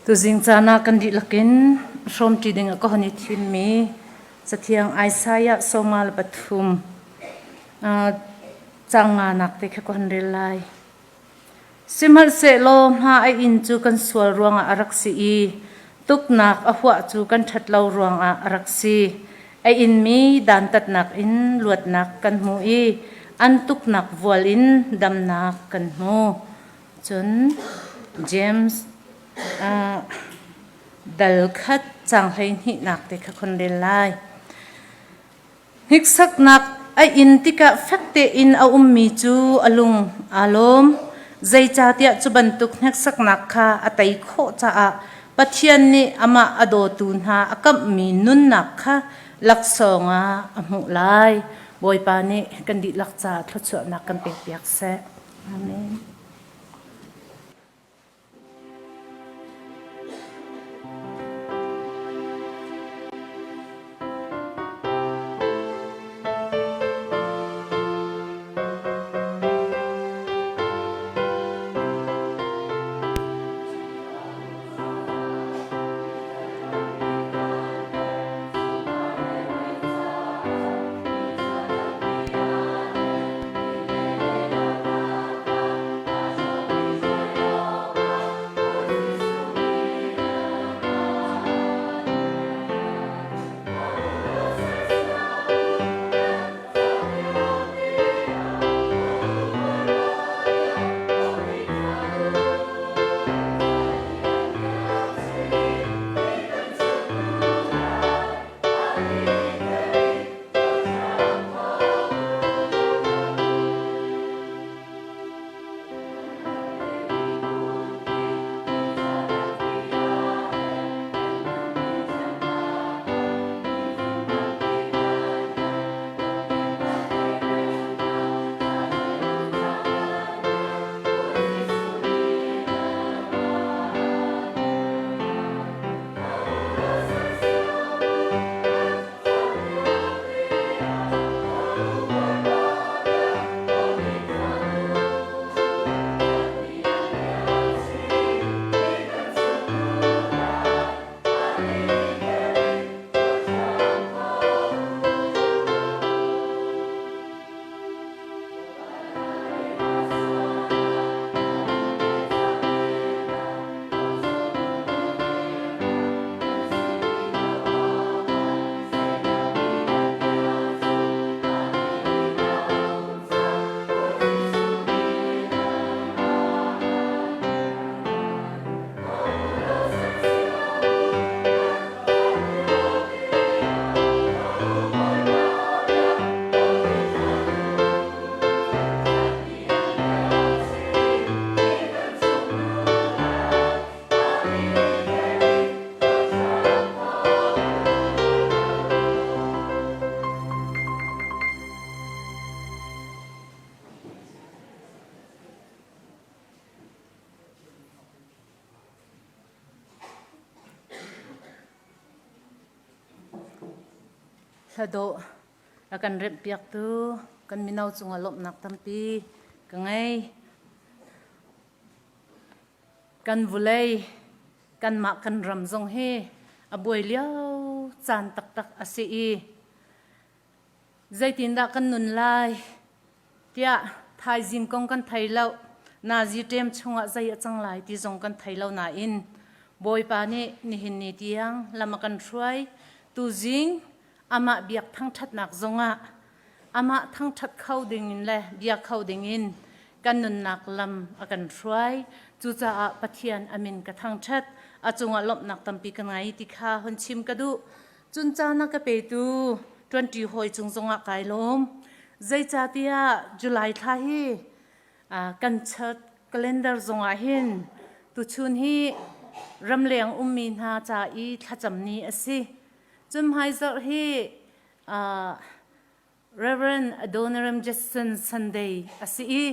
Tuzing caan ah kan dihlak in hrawmṭi ding ah ka hon i thimmi Cathiang Isaiah 53 caang nganak te kha ka hon rel lai. Sihmanhsehlaw hma a inn cu kan sual ruangah a rak si i tuknak a huah cu kan ṭhat lo ruangah a rak si. A inmi dantatnak in luatnak kan hmu i an tuknak vual in damnak kan hmu. Cun James dal khat caang 12nak te kha khon rel lai. Hniksaknak a in tikah fek tein a ummi cu a lung aa lawm. Zeicahtiah cu bantuk hneksaknak kha a tei khawh caah Pathian nih amah a dawtu hna a kamhmi nunnak kha laksawng ah a hmuh lai. Bawipa nih kan dihlak caah thluachuahnak kan pekpiak seh. Amen. Hladawh a kan remhpiaktu kan mino cungah lawmhnak tampi ka ngei. Kan vulei, kanmah kan ram zong hi a buai lio caan taktak a si i zeitindah kan nun lai tiah thaizing kong kan thei lo. Nazi ṭem chungah zei a cang lai ti zong kan thei lo nain Bawipa nih nihin ni tiang lam a kan hruai. Tuzing amah biak thangṭhatnak zongah amah thangṭhat kho dingin le bia kho dingin kan nunnak lam a kan hruai. Cucaah Pathian a min ka thangṭhat, a cungah lawmhnak tampi ka ngei ti kha hun chim ka duh. Cun caan a ka petu ṭuanṭi hawi cung zongah kai lawm. Zeicahtiah July thla hi kan church calendar zongah hin tuchun hi ramleng ummi hna ca i thlacam ni a si. Cun hmaizarh hi Reverend Adoniram Judson Sunday a si i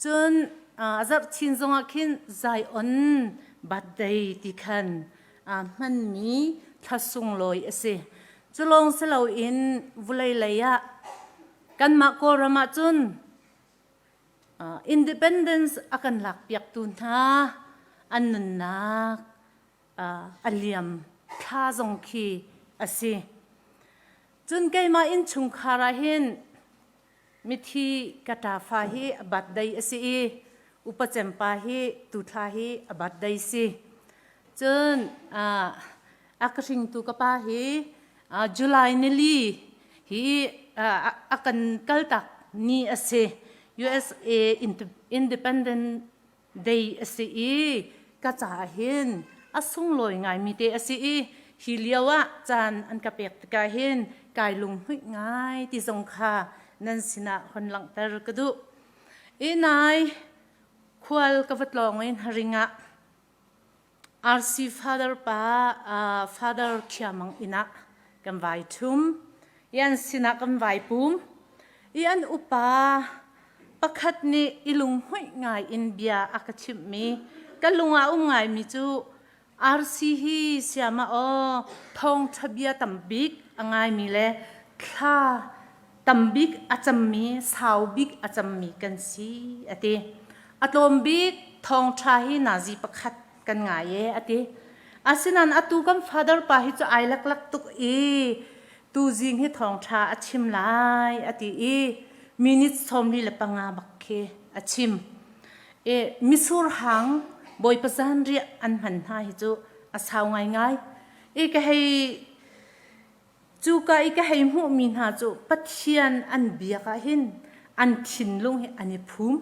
cun a zarh chin zongah khin Zion birthday ti khan hmanmi thla sunglawi a si. Cu lawng si loin vulei lei ah kanmah Kawlram ah cun independence a kan lakpiaktu hna an nunnak. a liam thla zong khi a si. Cun keimah innchungkhar ah hin mithi ka ṭafa hi a birthday a si i upa cempa hi tuthla hi a birthday si. Cun a ka hringtu ka pa hi July nili hi a kan kaltak ni a si. USA Independent Day a si i ka caah hin a sunglawi ngaimi te a si i hi lio ah caan an ka pek tikah hin kai lunghmuih ngai ti zong kha nan sinah hon langhter ka duh. I nai khual ka va tlawng i hnaring ah RC Father pa Father Khiamang inn ah kan vai ṭhum i an sinah kan vai pum i an upa pakhat nih i lunghmuih ngai in bia a ka chimhmi ka lung ah um ngaimi cu RC hi siama aw thawngṭha bia tambik a ngaimi le thla tambik a cammi sau bik a cammi kan si a ti. A tlawm bik thawngṭha hi nazi pakhat kan ngai e a ti. Asinain atu kan father pa hi cu ai leklak tuk i tuzing hi thawngṭha a chim lai a ti i minute 45 bak khi a chim. E, misur hang Bawipa zanriah an hman hna hi cu a sau ngaingai. I ka hei Cuka i ka hei hmuhmi hna cu Pathian an biak ah hin an thinlung hi an i phum.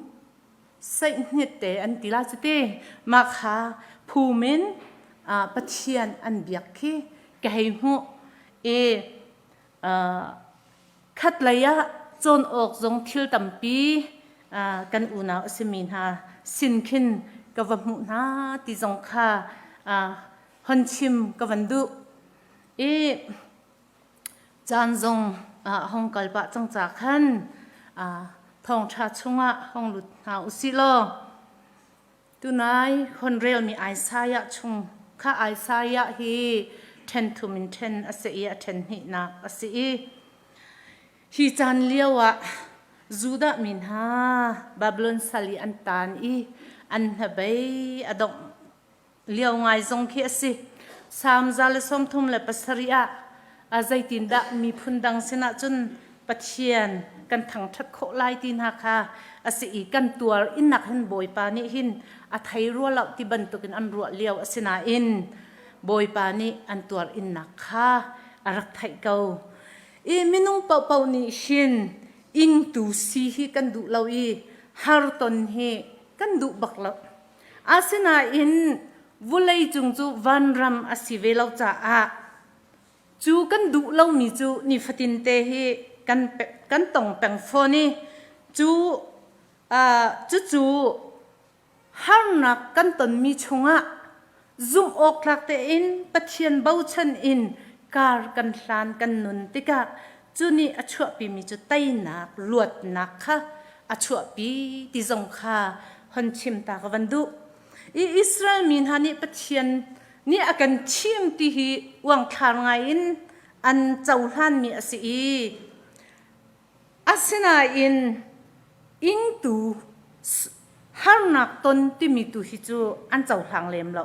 Seihnit te an ti la cu ti. Mah kha phum in Pathian an biak khi ka hei hmuh. I khatlei ah cawn awk zong thil tampi kan unau a simi hna sin khin ka va hmuh hna ti zong kha hon chim ka van duh. I caan zong hong kal pah cang ca khan thawngṭha chungah hong lut hna usih law tunai hon relmi Isaiah chung kha Isaiah hi ṭhen thum in ṭhen a si i a ṭhen hnihnak a si i hi caan lio ah Judah mi hna Babylon sal i an taan i an hnabei a dongh lio ngai zong khi a si. Salm 137 ah a zeitindah miphun dang sinah cun Pathian kan thangṭhat khawh lai ti hna kha a si i kan tuar innak hin Bawipa nih hin a thei rua lo ti bantukin an ruah lio a si nain Bawipa nih an tuar innak kha a rak theih ko. I minung paohpaoh nih hin ingtu si hi kan duh lo i har ton hi kan duh bak lo. Asinain vawleicung cu vanram a si ve lo caah cu kan duh lomi cu nifatin te hi kan kan tong peng fawn i cu cucu harnak kan tonmi chungah zumh awk tlak tein Pathian bochan in kar kan hlan kan nun tikah cu nih a chuahpimi cu teinak luatnak kha a chuahpi ti zong kha hon chim ta ka van duh. I Israel mi hna nih Pathian nih a kan thim ti hi uangthlar ngai in an cohlanmi a si i asinain ingtu harnak ton timi tu hi cu an cohlang lem lo.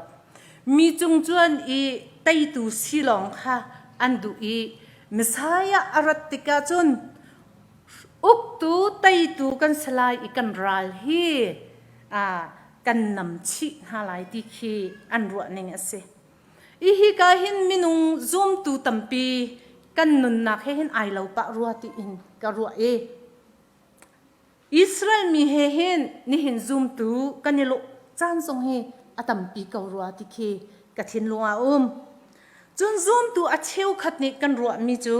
Mi cung cuan i teitu si lawng kha an duh i Messiah a rat tikah cun uktu teitu kan si lai i kan ral hi kan nam chih hna lai ti khi an ruah ning a si. I hika hin minung zumtu tampi kan nunnak he hin ai lo pah rua tiin ka ruah i Israel mi he hin nihin zumtu kan i lawh caan zong hi a tampi ko rua ti khi ka thinlung ah a um. Cun zumtu a cheukhat nih kan ruahmi cu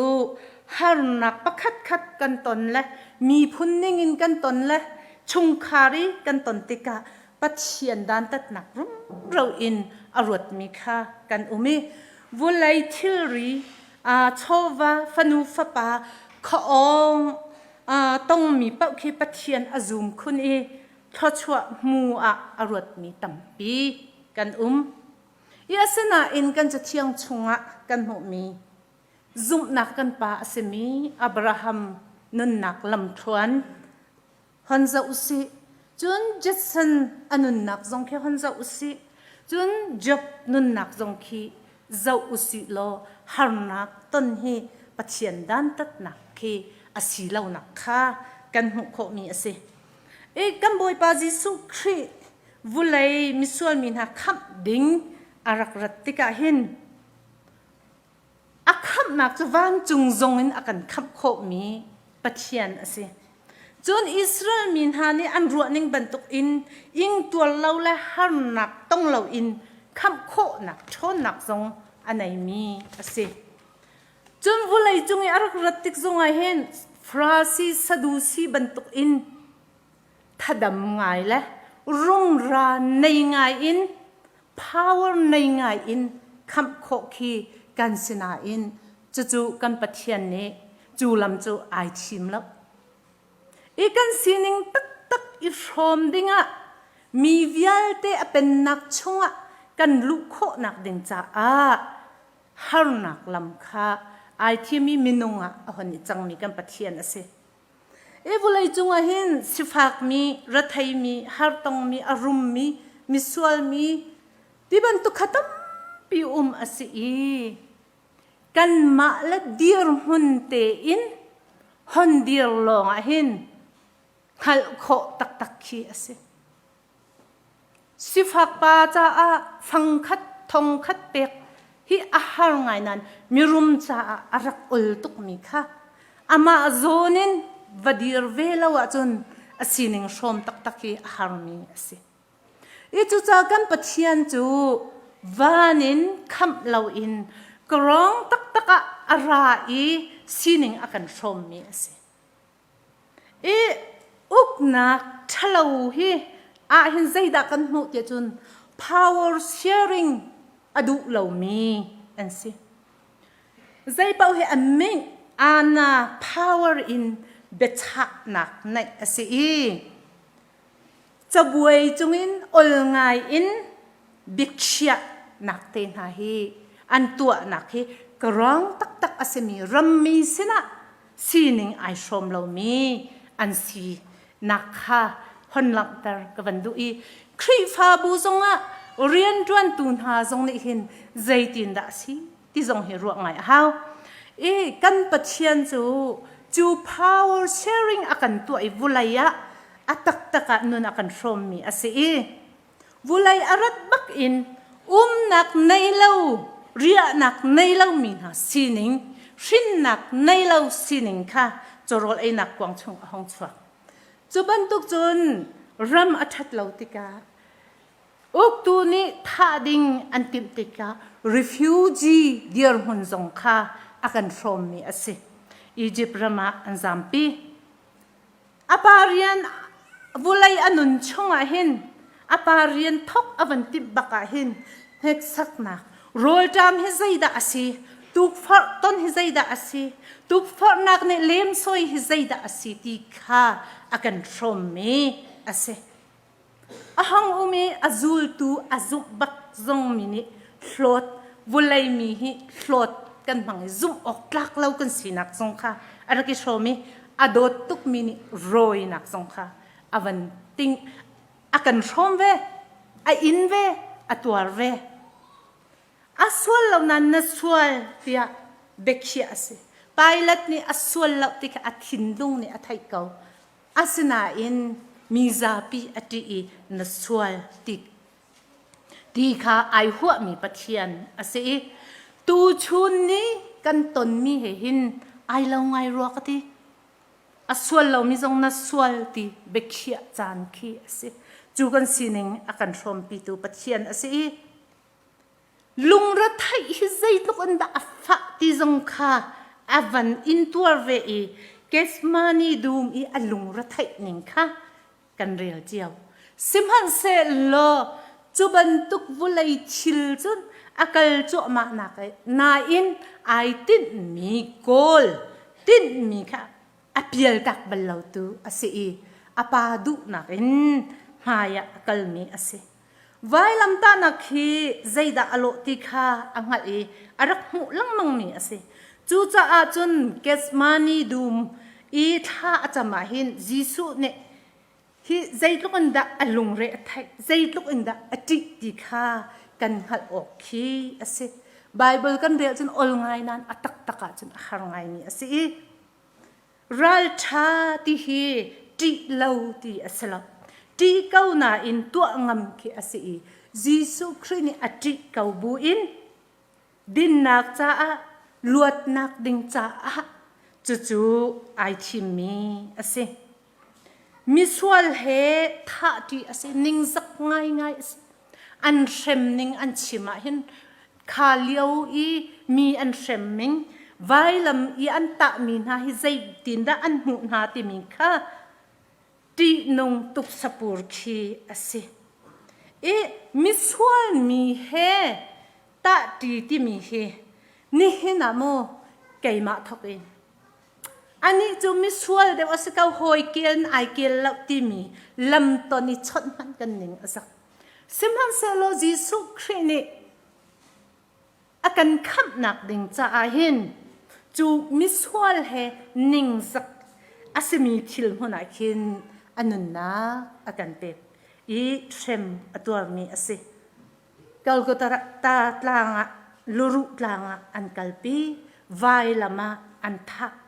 harnak pakhatkhat kan ton le miphun ningin kan ton le chungkhar i kan ton tikah Pathian dantatnak rumro in a ruatmi kha kan um i vulei thilri chawva fanu fapa khaawng tongmi paoh khi Pathian a zum khun i thluachuah hmu ah a ruatmi tampi kan um. I asinain kan Cathiang chungah kan hmuhmi zumhnak kan pa a simi Abraham nunnak lamthluan hon zoh usih. Cun Judson a nunnak zong khi hon zoh usih. Cun Job nunnak zong khi zoh usih law harnak ton hi Pathian dantatnak khi a si lonak kha kan hmuh khawhmi a si. I kan Bawipa Jesuh Khrih vulei misual mi hna khamh ding a rak rat tikah hin A khamhnak cu vancung zong in a kan khamh khawhmi Pathian a si. Cun Israel mi hna nih an ruahning bantukin ingtuar lo le harnak tong loin khamh khawhnak ṭhawnnak zong a neimi a si. Cun vawlei cung i a rak rat tik zongah hin Farasi Sadusi bantukin thadam ngai le rungra nei ngai in power nei ngai in khamh khawh khi kan si nain cucu kan Pathian nih cu lam cu ai thim lo. I kan sining taktak i hrawm dingah mi vialte a pennak chungah kan luh khawhnak ding caah harnak lam kha ai thim i minung ah a hon i cangmi kan Pathian a si. Hi vawlei cungah hin sifakmi, retheimi, hartongmi, a rummi, misualmi ti bantuk kha tampi um a si i kanmah le dirhmun tein hon dir lawng ah hin hngalh khawh taktak khi a si. Sifak pa caah fangkhat thongkhat pek hi a har ngai nain mirum caah a rak ol tukmi kha amah zawn in va dir ve lo ahcun a sining hrawm taktak hi a harmi a si. I cucaah kan Pathian cu van in khamh loin kawrong taktak ah a ra i sining a kan hrawmmi a si. I uknak ṭhalo hi ahhin zeidah kan hmuh tiah cun power sharing a duh lomi an si. Zeipaoh hi a ming ana power in biachahnak neih a si i cabuai cungin ol ngai in biakhiahnak te hna hi an tuahnak hi ka ruang taktak a simi rammi sinah sining ai hrawm lomi an si nak kha hon langhter ka van duh i Khrihfabu zongah rianṭuantu hna zong nih hin zeitindah a si ti zong hi ruah ngai a hau. I kan Pathian cu cu power sharing a kan tuah i vulei ah a taktak ah nun a kan hrawmmi a si i Vulei a rat bak in umnak nei lo, riahnak nei lomi hna sining, hrinnak nei lo sining kha cawrawl einak kuang chung a hong chuak. Cu bantuk cun ram a ṭhat lo tikah uktu nih thah ding an timh tikah refugee dirhmun zong kha a kan hrawmmi a si. Egypt ram ah an zampi. A pa rian vulei a nun chungah hin a pa rian thok a van timh bak ah hin hneksaknak rawlṭam hi zeidah a si tukforh ton hi zeidah a si tukforhnak nih lemsawi hi zeidah a si ti kha a kan hrawmmi a si. A hong um i a zultu a zumh bak zongmi nih hlawt vulei mi hi hlawt kan hmang i zumh awk tlak lo kan sinak zong kha a rak i hrawm i a dawt tukmi nih rawinak zong kha a van ting a kan hrawm ve a in ve a tuar ve a sual lo nain na sual tiah biakhiah a si Pilate nih a sual lo ti kha a thinlung nih a theih ko Asinain mi zapi a ṭih i na sual ti ti kha ai huahmi Pathian a si i tuchun ni kan tonmi he hin ai lo ngai rua ka ti. A sual lomi zong na sual ti biakhiah caan khi a si. Cu kan sining a kan hrawmpitu Pathian a si i Lungretheih hi zeitluk in dah a fah ti zong kha a van intuar ve i Gethsemane dum i a lungretheih ning kha kan rel cio. Sihmanhsehlaw cu bantuk vulei thil cun a kal cuahmah nak nain ai tinhmi kawl tinhmi kha a pialtak bal lotu a si i a pa duhnak in hmai ah a kalmi a si. Vailamtahnak hi zeidah a lawh ti kha a hngalh i a rak hmuh lengmangmi a si. Cucaah cun Gethsemane dum i thla a cam ah hin Jesuh nih Hi zeitluk in dah a lungre a theih, zeitluk in dah a ṭih ti kha kan hngalh awk khi a si. Baibal kan rel cun ol ngai nain a taktak ahcun a har ngaimi a si i ralṭha ti hi ṭih lo ti a si lo. Ṭih ko nain tuah ngam khi a si i Jesuh Khrih nih a ṭih ko buin dinnak caah luatnak ding caah cucu ai thimmi a si. Misual he thahṭi a si, ningzak ngaingai a si. An hrem ning an chim ah hin kha lio i mi an hrem ning, vailam i an tahmi hna hi zeitindah an hmuh hna timi kha ṭihnung tuksapur khi a si. I misual mi he tahṭi timi hi nihin ah maw keimah thawk in Anih cu misual deuh a si ko, hawi kel in ai kel lo timi lamton i chawnh hmanh kan ning a zak. Sihmanhsehlaw Jesuh Khrih nih a kan khamhnak ding caah hin cu misual he ningzak a simi thil hmun ah khin a nunnak a kan pek i hrem a tuarmi a si. Golgotha tlang ah luruh tlang ah an kalpi, vailam ah an thah.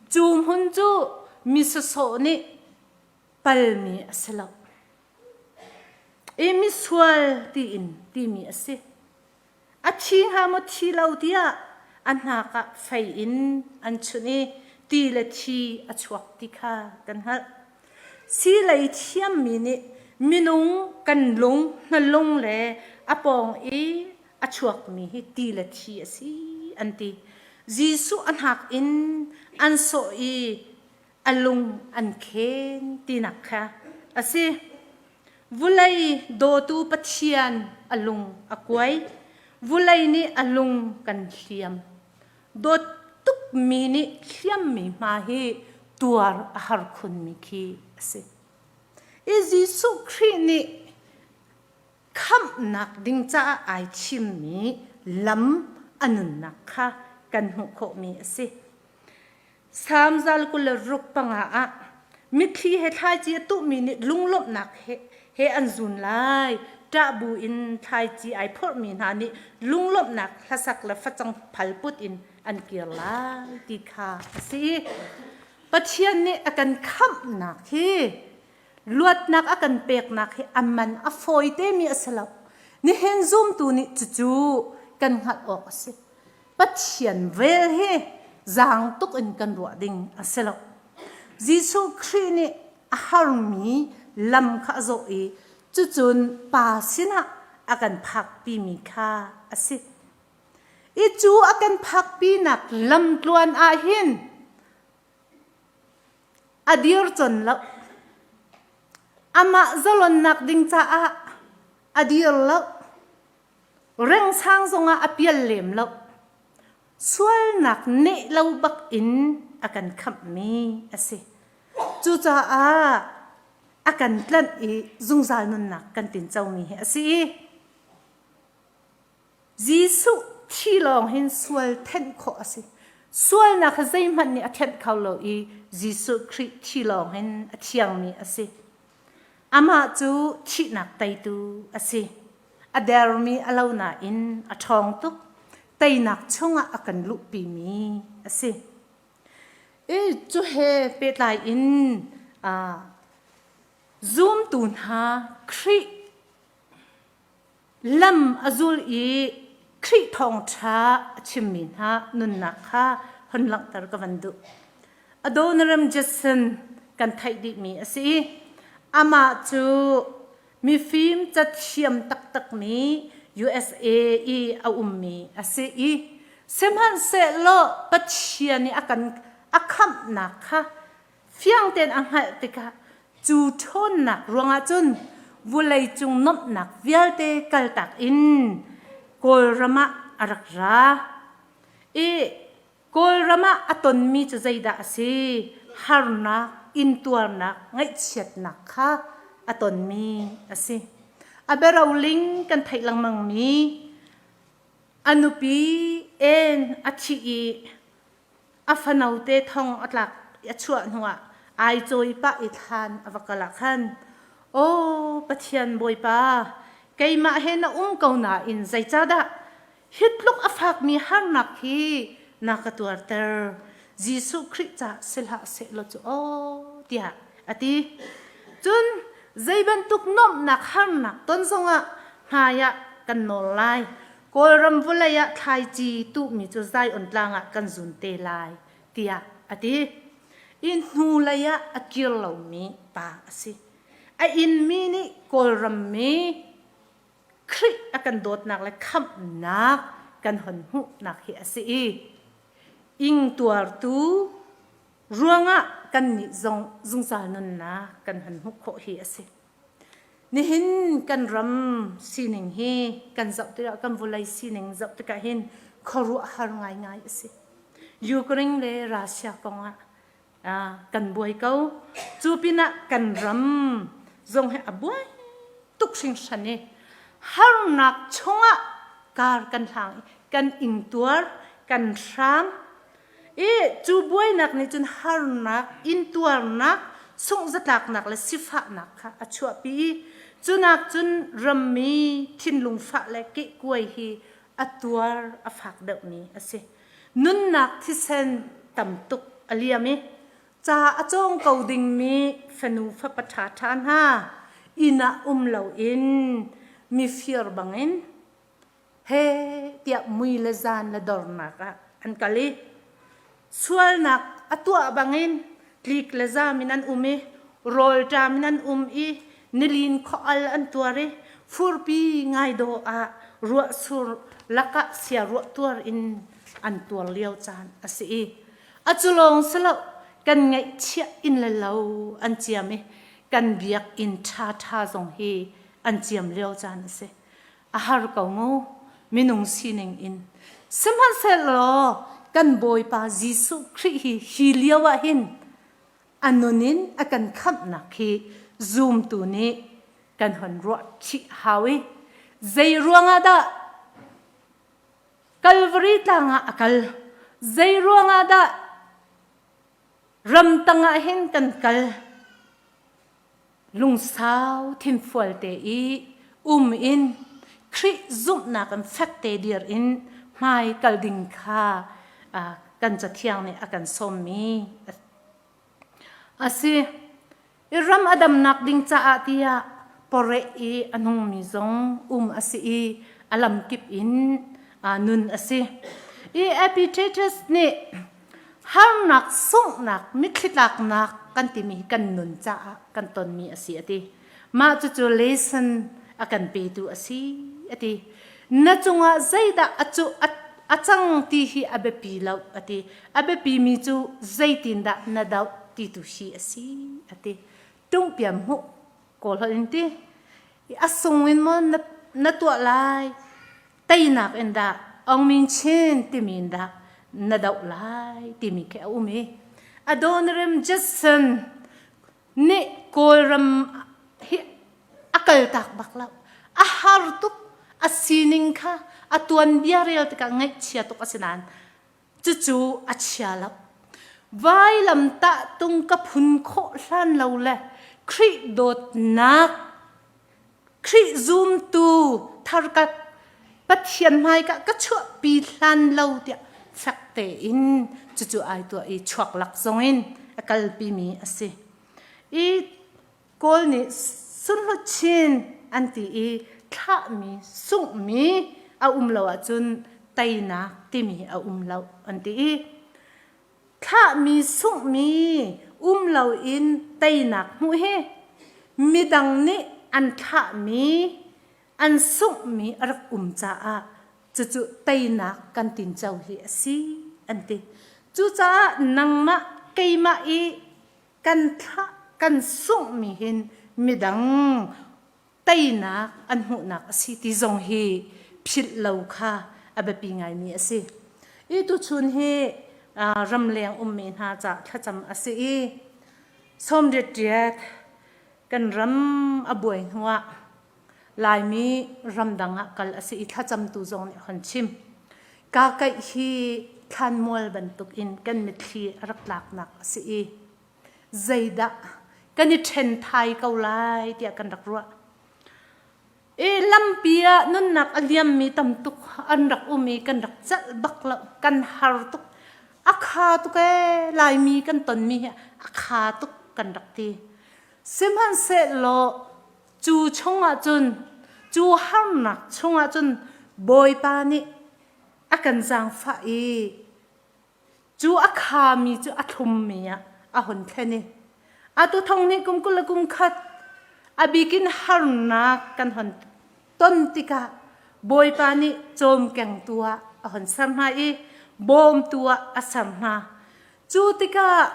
Cu hmun cu mi sawsawh nih palmi a si lo. I misual tiin timi a si. A thi hnga maw thi lo tiah a hnak ah fei in an chunh i ti le thi a chuak ti kha kan hngalh. Silei thiammi nih minung kan lung, hnalung le a pawng i a chuakmi hi ti le thi a si an ti. Jesuh a hnak in an sawh i a lung an khen tinak kha a si. Vulei dawtu Pathian a lung a kuai. Vulei nih a lung kan hliam. Dawt tukmi nih hliammi hma hi tuar a har khunmi khi a si. I Jesuh Khrih nih khamhnak ding caah ai thimmi lam a nunnak kha kan hmuh khawhmi a si. Salm zal 25 ah mitthli he thlaici a tuhmi nih lunglawmhnak he, he an zun lai. Ṭah bu in thlaici ai phorhmi hna nih lunglawmhnak hlasak le facang phal put in an kir lai ti kha a si. Pathian nih a kan khamhnak hi luatnak a kan peknak hi a man a fawi temi a si lo. Nihin zumtu nih cucu kan hngalh awk a si. Pathian vel hi zaang tuk in kan ruah ding a si lo. Jesuh Khrih nih a harmi lam kha a zawh i cucun Pa sinah a kan phakpimi kha a si. I cu a kan phakpinak lamtluan ah hin a dir con lo. Amah zalonnak ding caah a dir lo. Rengsang zongah a pial lem lo. Sualnak neh lo bak in a kan khamhmi a si. Cucaah a kan tlanh i zungzal nunnak kan tincomi hi a si i Jesuh thi lawng hin sual thenh khawh a si. Sualnak hi zeihmanh nih a thenh kho lo i Jesuh Khrih thi lawng hin a thiangmi a si. Amah cu thihnak teitu a si. A dermi a lo nain a ṭhawng tuk. Teinak chungah a kan luhpimi a si. I cu he pehtlai in zumtu hna Khrih lam a zul i Khrih thawngṭha a chimmi hna nunnak kha hon langhter ka van duh. Adoniram Judson kan theih dihmi a si i amah cu mifim cathiam taktakmi USA i a ummi a si i sihmanhsehlaw Pathian nih a kan a khamhnak kha fiang tein a hngalh tikah cu ṭhawnnak ruangah cun vawleicung nuamhnak vialte kaltak in Kawlram ah a rak ra i Kawlram ah a tonmi cu zeidah a si? Harnak, intuarnak, ngaihchiatnak kha a tonmi a si. A biaroling kan theih lengmangmi a nupi en a thih i a fanote thong a tlak a chuah hnuah Ai cawi pah i thlan a va kal ah khan, Aw Pathian Bawipa, keimah he na um ko nain zeicahdah hi tluk a fakmi harnak hi na ka tuarter? Jesuh Khrih caah si hlah sehlaw cu aw tiah a ti. Cun zei bantuk nuamhnak harnak ton zongah hmai ah kan nawl lai. Kawlram vawlei ah thlaici tuhmi cu Zion tlang ah kan zun te lai tiah a ti. I hnulei ah a kir lomi pa a si. A inmi nih Kawlram mi Khrih a kan dawtnak le khamhnak kan hon hmuhnak hi a si i ingtuartu ruangah kannih zong zungzal nunnak kan hon hmuh khawh hi a si. Nihin kan ram sining hi kan zoh tikah kan vawlei sining zoh tikah hin khuaruahhar ngaingai a si. Ukraine le Russia kongah kan buai ko. Cu pinah kan ram zong hi a buai tuk hringhran i harnak chungah kar kan hlang i kan ingtuar, kan hram i cu buainak nih cun harnak, intuarnak, sunghzatlaknak le sifahnak kha a chuahpi i cunak cun rammi thinlung fah le kehkuai hi a tuar a fak deuhmi a si. Nunnak thisen tam tuk a liam i ca a cawng ko dingmi fanu fapa ṭhaṭha hna inn ah um loin mifir bangin he tiah mui le zan le dornak ah an kal i sualnak a tuah bangin tlik le zam in an um i rawlṭam in an um i nilin khual an tuar i furpi ngai dawh ah ruahsur lakah sia ruah tuar in an tuar lio caan a si i a cu lawng si lo kan ngaihchiah inn le lo an ciam i kan biakinn ṭhaṭha zong hi an ciam lio caan a si. A har ko mu minung sining in. Sihmanhsehlaw kan Bawipa Jesuh Khrih hi hi lio ah hin a nun in a kan khamhnak hi zumtu nih kan hon ruah chih hau i zei ruangah dah Calvary tlang ah a kal zei ruangah dah ramtang ah hin kan kal lungsau thinfual te i um in Khrih zumhnak in fek te dir in hmai kal ding kha kan cathiang nih a kan sawmmi a si. I ram a damnak ding caah tiah poreh i a nungmi zong um a si i a lamkip in nun a si. I Epictetus nih harnak sunghnak mitthli tlaknak kan timi hi kan nun caah kan tonmi a si a ti. Mah cucu lesson a kan petu a si a ti. Na cungah zeidah a cu a cang ti hi a biapi lo a ti. A biapimi cu zeitindah na doh ti tu hi a si a ti. Tungpiam hmuh kawl holh in ti. A sung in maw na, na tuah lai teinak in dah Aung Min Chin timi in dah na doh lai timi khi a um i Adoniram Judson nih Kawlram hi a kaltak bak lo a har tuk a sining kha a tuanbia rel tikah ngaihchia tuk a si nain cucu a chia lo vailamtah tung ka phun khawh hlan lo le Khrih dawtnak Khrih zumtu thar ka Pathian hmaika ka chuahpi hlan lo tiah fek tein cucu ai tuah i chuak lak zongin a kalpimi a si. I Kawl nih sunhluchin an ti i thlahmi sunghmi a um lo ahcun teinak timi a um lo an ti i Thlahmi sunghmi um loin teinak hmuh hi midang nih an thlahmi an sunghmi a rak um caah cucu teinak kan tinco hi a si an ti. Cucaah nangmah keimah i kan thlah kan sunghmi hin midang teinak an hmuhnak a si ti zong hi philh lo kha a biapi ngaimi a si. I tuchun hi ramleng ummi hna ca thlacam a si i sawmriat kan ram a buai hnuah Laimi ramdang ah kal a si i thlacamtu zong nih hon chim. Kakaih hi thlanmual bantukin kan mitthli a rak tlaknak a si i. Zeidah kan i ṭhen thai ko lai tiah kan rak ruah. I lampi ah nunnak a liammi tam tuk an rak um i kan rak celh bak lo, kan har tuk. A kha tuk ee, Laimi kan tonmi hi a kha tuk kan rak ti. Sihmanhsehlaw cu chungah cun, cu harnak chungah cun Bawipa nih a kan zaangfah i Cu a khami cu a thlummi ah a hun thlen i atu thong nih kum 20 le kum khat a bikin harnak kan hon ton tikah Bawipa nih cawmkengtu ah a hon ser hna i bawmtu ah a ser hna. Cu tikah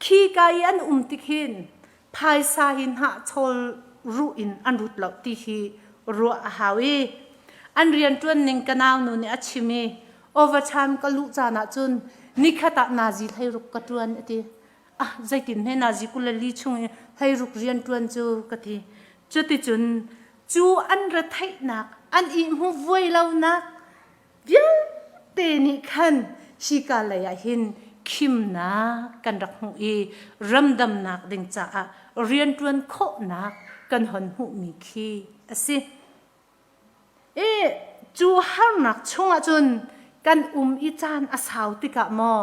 khika i an um tik hin phaisa hi hnahchawl ruh in an rut lo ti hi ruah a hau i an rianṭuan ning ka naunu nih a chim i overtime ka luh caan ah cun nikhat ah nazi 16 ka ṭuan a ti. Ah zeitin hme nazi 24 chung i 16 rian ṭuan cu ka ti. Cuticun cu an retheihnak an ihmu vuai lonak vialte nih khan hika lei ah hin khimnak kan rak hmuh i ramdamnak ding caah rianṭuan khawhnak kan hon hmuhmi khi a si. I cu harnak chungah cun kan um i caan a sau tikah maw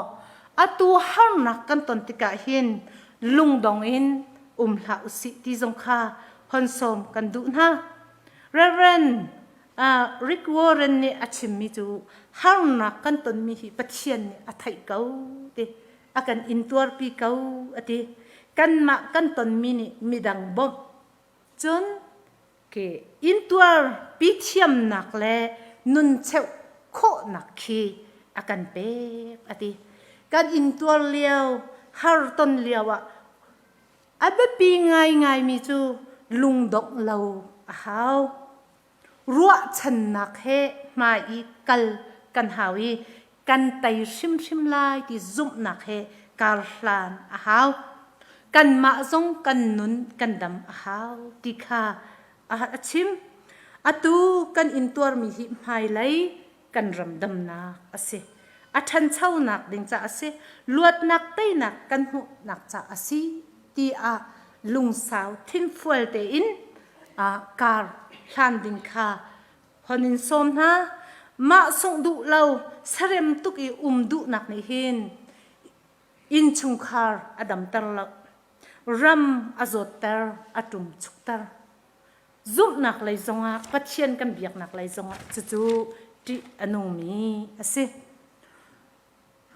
atu harnak kan ton tikah hin lungdong in um hlah usih ti zong kha hon sawm kan duh hna. Reverend Rick Warren nih a chimmi cu harnak kan tonmi hi Pathian nih a theih ko ti a kan intuarpi ko a ti. Kanmah kan tonmi nih midang bawmh cun ke intuarpi thiamnak le nun cheuh khawhnak khi a kan pek a ti. Kan intuar lio, har ton lio ah A biapi ngaingaimi cu lungdongh lo a hau. Ruahchannak he hmai i kal kan hau i kan tei hrimhrim lai ti zumhnak he karhlan a hau. Kanmah zong kan nun kan dam a hau ti kha a chim. Atu kan intuarmi hi hmailei kan ram damnak a si. A ṭhanchonak ding ca a si. Luatnak teinak kan hmuhnak ca a si tiah lungsau thinfual tein kar hlan ding kha hon in sawm hna. Mah sungh duh lo sarem tuk i um duhnak nih hin innchungkhar a damter lo. Ram a zawtter, a ṭumchukter. Zumhnak lei zongah Pathian kan biaknak lei zongah cucu ṭih a nungmi a si.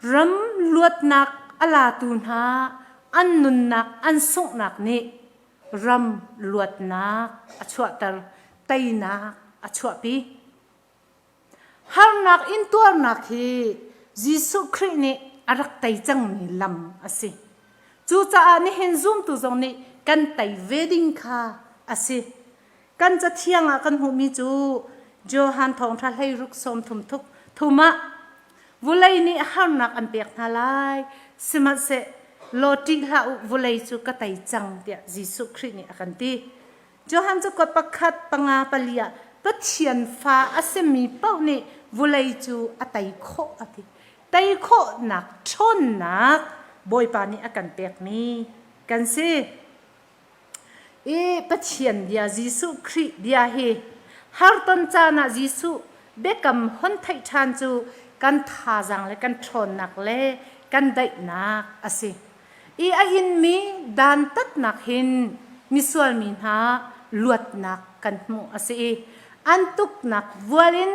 Ram luatnak a latu hna an nunnak an sunghnak nih ram luatnak a chuahter, teinak a chuahpi. Harnak intuarnak hi Jesuh Khrih nih a rak tei cangmi lam a si. Cucaah nihin zumtu zong nih kan tei ve ding kha a si. Kan cathiang ah kan hmuhmi cu Johan thawngṭha 16 sawmthum thuk thum ah vulei nih harnak an pek hna lai sihmanhseh law ṭih hlah u vulei cu ka tei cang tiah Jesuh Khrih nih a kan ti. Johan cu kuat pakhat panga pali ah Pathian fa a simi paoh nih vulei cu a tei khawh a ti. Tei khawhnak ṭhawnnak Bawipa nih a kan pekmi kan si. I Pathian bia Jesuh Khrih bia hi harton caan ah Jesuh biakam hon theih ṭhan cu kan thazaang le kan ṭhawnnak le kan daihnak a si. I a inmi dantatnak hin misual mi hna luatnak kan hmuh a si i an tuknak vual in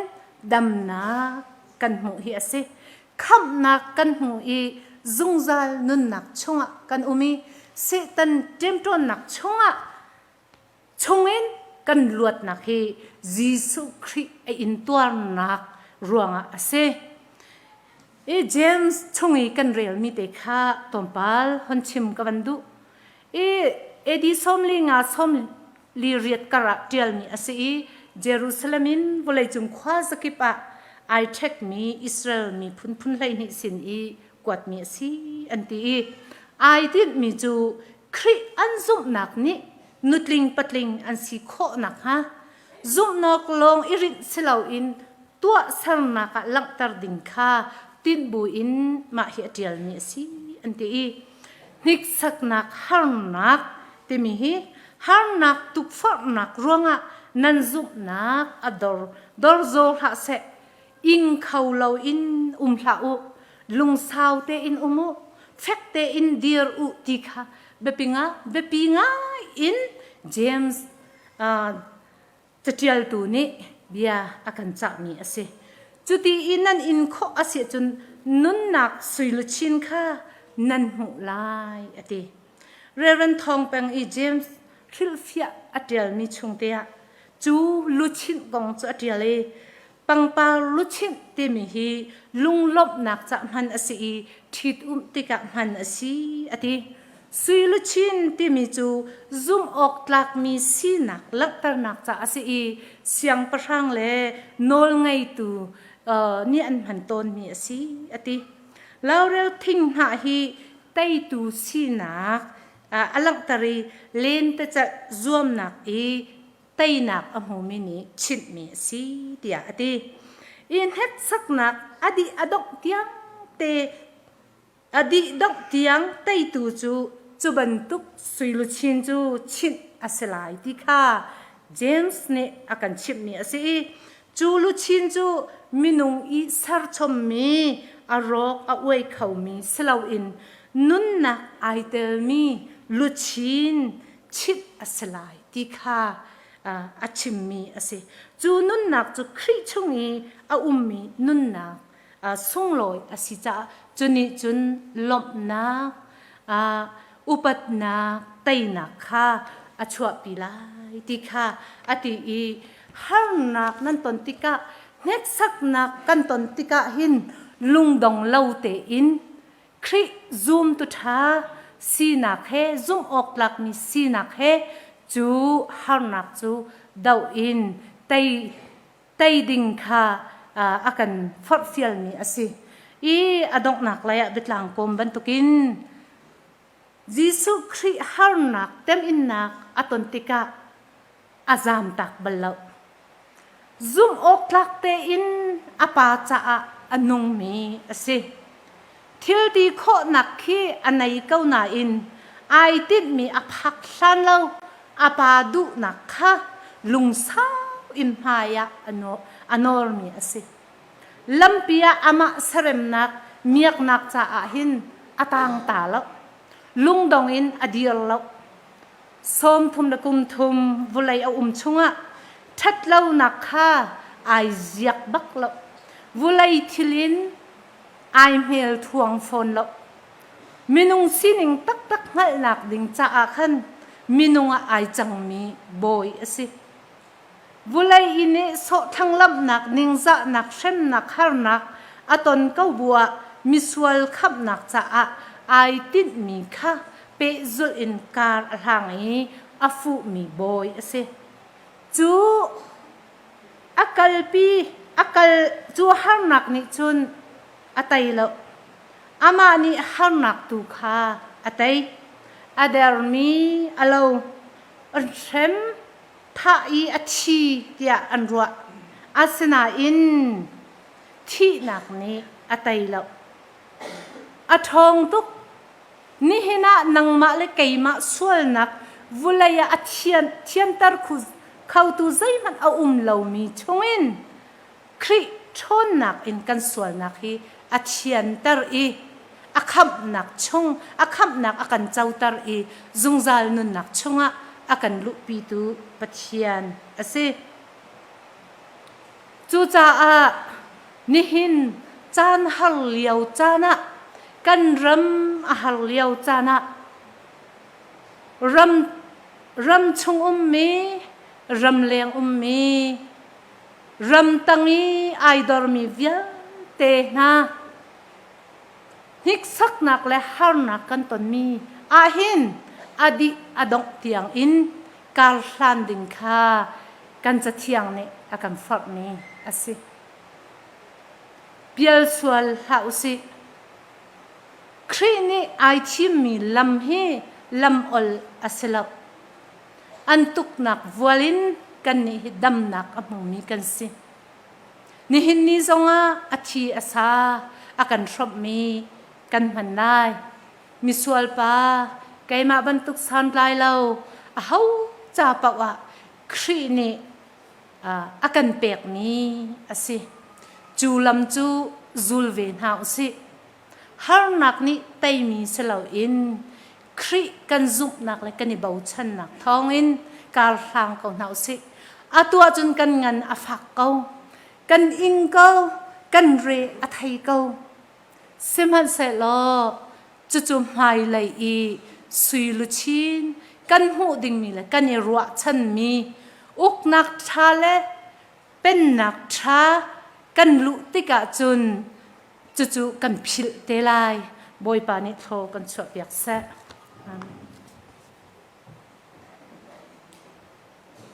damnak kan hmuh hi a si. Khamhnak kan hmu i zungzal nunnak chungah kan um i Satan ṭemṭawnnak chungah chungin kan luatnak hi Jesuh Khrih a intuarnak ruangah a si. I James chung i kan relmi te kha tlawmpal hon chim ka van duh. I AD 15 48 kar ah ṭialmi a si i Jerusalem in vawleicung khua zakip ah ai ṭhekmi Israel miphun phun 12 sin i kuatmi a si an ti i ai tinhmi cu Khrih an zumhnak nih nutling patling an si khawh nakhnga zumhnak lawng i rinh si loin tuahsernak ah langhter ding kha tinh buin mah hi a ṭialmi a si an ti i. Hniksaknak harnak timi hi harnak tukforhnak ruangah nan zumhnak a dor dorzaw hlah seh. Ing kho loin um hlah u. Lungsau tein um u. Fek tein dir u ti kha biapi nga biapi ngai in James Caṭialtu nih bia a kan cahmi a si. Cuti i nan in khawh a si ahcun nunnak suiluchin kha nan hmuh lai, a ti. Reverend Thawng Peng i James hrilhfiah a ṭialmi chungte ah cu luchin kong cu a ṭial i pangpar luchin timi hi lunglawmhnak ca hman a si i ṭhitumh tikah hman a si, a ti. Sui luchin timi cu zumh awk tlakmi sinak langhternak ca a si i siangpahrang le nawlngeitu nih an hman tawnmi a si, a ti. Laurel thing hnah hi teitu sinak a langhter i lentecelh zuamnak i teinak a hmumi nih chinhmi a si tiah a ti. I hneksaknak a dih a dongh tiang te A dih dongh tiang teitu cu cu bantuk suiluchin cu chinh a si lai ti kha James nih a kan chimhmi a si i cu luchin cu minung i serchommi a rawk a uai khomi si loin nunnak ai telmi luchin chinh a si lai ti kha a chimmi a si. Cu nunnak cu Khrih chung i a ummi nunnak sunglawi a si caah cu nih cun lawmhnak, upatnak, teinak kha a chuahpi lai ti kha a ti i harnak nan ton tikah hneksaknak kan ton tikah hin lungdong lo tein Khrih zumtu ṭha sinak he zumh awk tlakmi sinak he cu harnak cu doh in tei tei ding kha a kan forhfialmi a si. I a donghnak lei ah biatlang kawm bantukin Jesuh Khrih harnak teminnak a ton tikah a zamtak bal lo. Zumh awk tlak tein a pa caah a nungmi a si. Thil ti khawhnak khi a nei ko nain ai tinhmi a phak hlan lo a pa duhnak kha lungsau in hmai ah a nawrmi a si. Lampi ah amah seremnak miaknak caah hin a tang ta lo. Lungdong in a dir lo. 30 le kum thum vulei a um chungah ṭhatlonak kha ai ziak bak lo. Vulei thil in ai hmel thuang fawn lo. Minung sining taktak hngalhnak ding caah khan minung ah ai cangmi bawi a si. Vulei i nehsawh thlanglamhnak, ningzahnak, hremnak, harnak a ton ko bu ah misual khamhnak caah ai tinhmi kha pehzulh in kar a hlang i a fuhmi bawi a si. Cu A kalpi a kal cu harnak nih cun a tei lo. Amah nih harnak tu kha a tei. A dermi a lo. An hrem, thah i a thi tiah an ruah. Asinain thihnak nih a tei lo. A ṭhawng tuk. Nihin ah nangmah le keimah sualnak vulei ah a thian, thianter khotu zeihmanh a um lomi chungin Khrih ṭhawnnak in kan sualnak hi a thianter i a khamhnak chung a khamhnak a kan coter i zungzal nunnak chungah a kan luhpitu Pathian a si. Cucaah nihin caan har lio caan ah kan ram a har lio caan ah ram ram chung ummi ramleng ummi ramtang i ai dormi vialte hna hniksaknak le harnak kan tonmi ahhin a dih a dongh tiang in kar hlan ding kha kan cathiang nih a kan forhmi a si. Pial sual hlah usih. Khrih nih ai thimmi lam hi lam ol a si lo. An tuknak vual in kannih hi damnak a hmumi kan si. Nihin ni zongah a thi a sa a kan hrawmhmi kan hman lai. Misual pa, keimah bantuk santlai lo aho ca paoh ah Khrih nih a kan pekmi a si. Cu lam cu zul ve hna u sih. Harnak nih teimi si loin Khrih kan zumhnak le kan i bochannak thawngin kar hlang ko hna u sih. Atu ahcun kan ngan a fak ko, kan ing ko, kan re a thei ko. Sihmanhsehlaw cucu hmailei i sui luchin kan hmuh dingmi le kan i ruahchanmi uknak ṭha le pennak ṭha kan luh tikah cun cucu kan philh te lai. Bawipa nih thlaw kan chuahpiak seh. Amen.